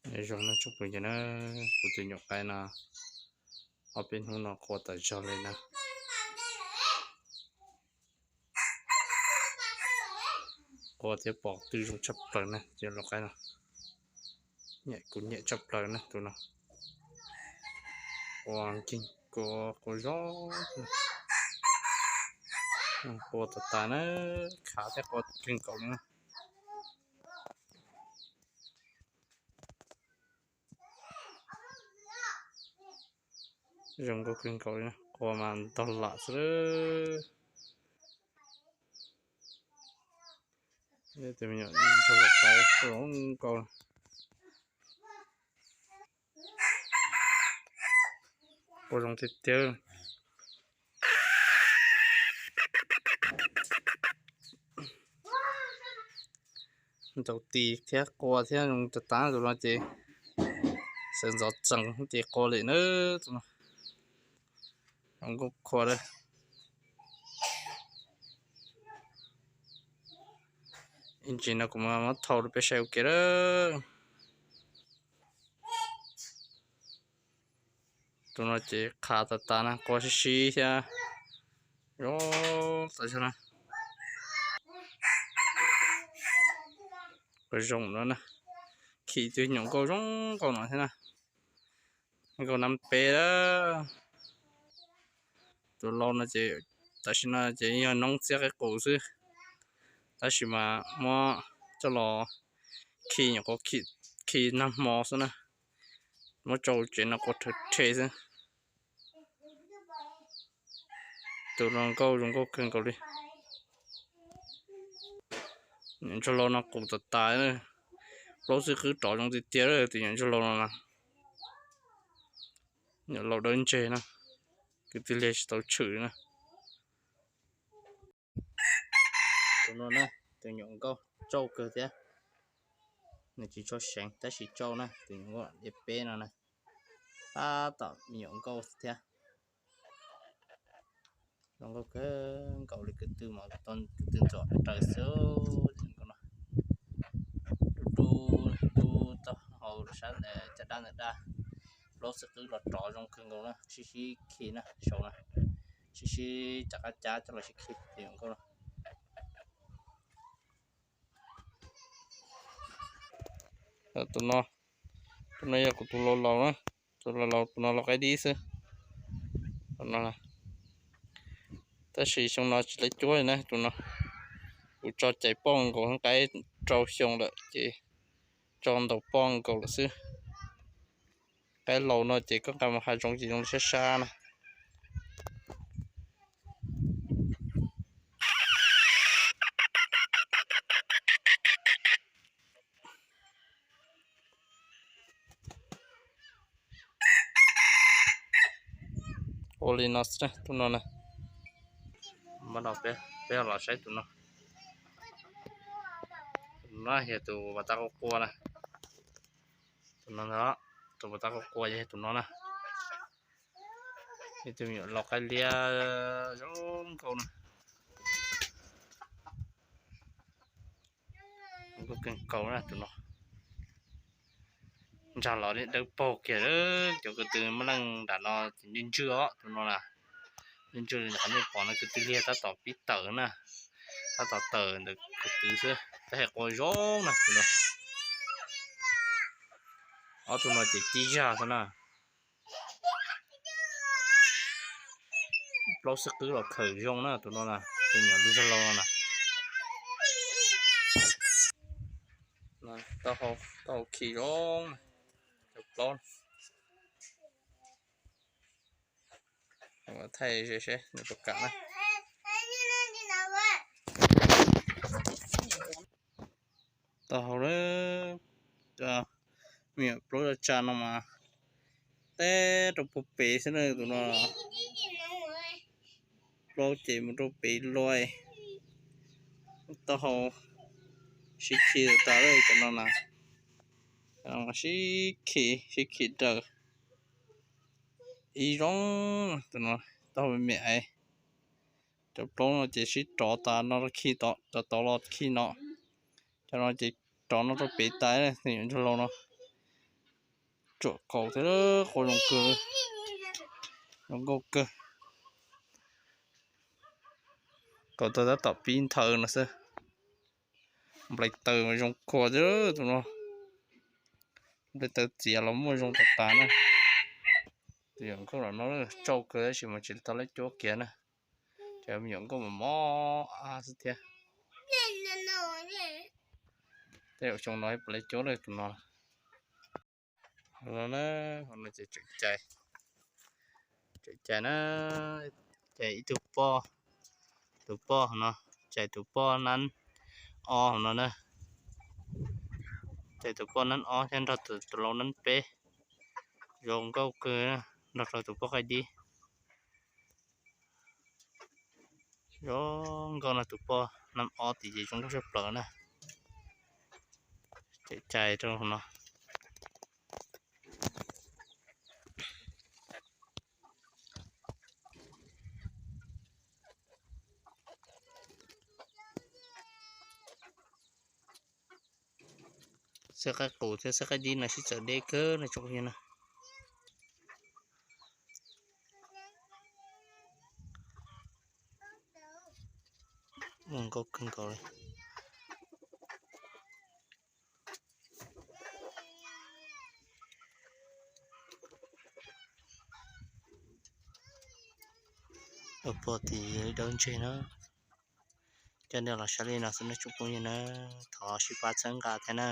Zoo na tsoom phooj ywg na, kuv tus nyuam qaib no ob peb hnub no qua tas zog li na. Qua thiab pom twb zoo tshaj plaws na, cov lau qaib no. Nyiam, kuv nyiam tshaj plaws na tus no. Qua nkeeg, qua, qua zoo, qua tas tas na, khav thiab qua kawg nkaus li na. Zoo nkauj kawg nkaus li, qua mas ntog lam xwb. Tus me nyuam ntsuag lau qaib zoo nkauj, qua zoo tiag tiag. Ntaus tis thiab qua thiab zoo tas tas tus no ces sawv ntxov txees ces qua li na. Tus no zoo nkauj khuav lawm. Ib ntsis no kuv mam muab thau rau peb saib ua ke lawm. Tus no ces khav tas tas na, qua sib sib thiab zoo tas zog na. Qua zoo no na, khi tus nyuam nkauj zoo nkauj no thiab na. Nkauj nab peb lawm. Tus lau no ces tam sim no ces yog noob txiab qaib qus xwb, tab sis mas muab coj los khi nyuam qhuav khi nag hmo xwb na, muab tso tsev no qua rhe rhe xwb. Tus no nkauj zoo nkauj kawg nkaus li. Nyuam ntsuag lau no qus tas tas, plaub xwb qwb rov zoo tiag tiag tus nyuam ntsuag lau no na. Nyuam lau dawb ntseg na, kwv tij liag tsis tau tshwm na. Tus no na, tus nyuam nkauj tsauj kawg thiab. Nws tsis tshua seev tab sis tsauj na, tus nyuam nkauj dib peb no na. Tab tom me nyuam nkauj thiab. Zoo nkauj kawg nkaus li, kwv tw mas kwv tw ntxuav raws xwb. Dub dub taub hau sab caj dab ntawm dab. Plaub xwb qwb los rov zoo kawg nkaus na, sib sib khi na, saud na, sib sib cov qab cab coj los sib khi tus nyuam nkauj no. Tus no, tus no yog kuv tus lau laus na, tus lau laus, tus no lau qaib dib xwb. Tus no, tab sis xyoo no tsis tau cuab li na, tus no kuv tso cais poj nkaus, qaib rau xyoo lawm ces tso ntaus poj nkaus lawm xwb. Qaib laus no ces koj nqa mus hav zoov ces zoo li sab sab na. Ua li no xwb, tus no na. Peb los saib tus no. Tus no yog tus pas tab qua qua na. Tus no ntag, tus pas tab qua qua yog tus no na. Ib tug me nyuam lau qaib liab zoo nkauj na. Zoo nkauj kawg nkaus na tus no. Ntsag los dawb paug kiag, cov ko tw muaj leej nram no ces ntswj ntswj os tus no na. Ntswj ntswj li qhov nej pom no, kwv tw liag tab tom pib tawm na. Tab tom tawm ntawm ko tw xwb, tab sis qua zoo na tus no. Ob tug no ces tib zaj xwb na. Plaub xwb qwb los khaws zoo na tus no na, tus nyuam ntsuag lau no na. Taub hau khi zoo, cov plaub. Thaij ze seb nws puas kam na. Taub hau, me nyuam plaub tsa tsa no mas teb rau puag pem xwb na tus no. Plaub ces mus rau pem lawm. Taub hau sib khi tas lawm cov no na. Sib khi, sib khi raws ib zoo. Tus no taub hau me me es. Cov plaub no ces sib rov tas no khi tod, rov tod los khi no. Cov no ces rov no rau pem tas, tus nyuam ntsuag lau no. Tsuam qaus thiab, qua zoo kawg, zoo nkauj kawg. Qaus tau tab tom pib nthaw no xwb. Nplai taws mas zoo kawg thiab tus no. Nplai taws txiav los muaj zoo tas tas na. Tus yawm nkauj los no tsauj kawg tab sis mas tsis tau laib cuab kiag na. Ces me nyuam nkauj mas mob ab xwb thiab. Tej zaum xyoo no puas laib cuab lawm tus no. Hauv no na, hauv no ces tseem cais, tseem cais na, cais ib tug poj, tus poj hauv no, cais tus poj nab ob hauv no na, cais tus poj nab ob thiab nrog tus lau nab peb, zoo nkauj kawg, nrog rau tus poj qaib dib. Zoo nkauj no, tus poj nab ob tim ces zoo nkauj tshaj plaws na. Cais cais rau hauv no. Xab qaib qus thiab xab qaib dib no sib txawv deb kawg no tsoom phooj ywg na. Zoo nkauj kawg nkaus li. Ua pog tim dawb ntseg na. Coj nej los saib li no xwb nej tsoom phooj ywg na, thov sib pab txhawb nqa thiab na.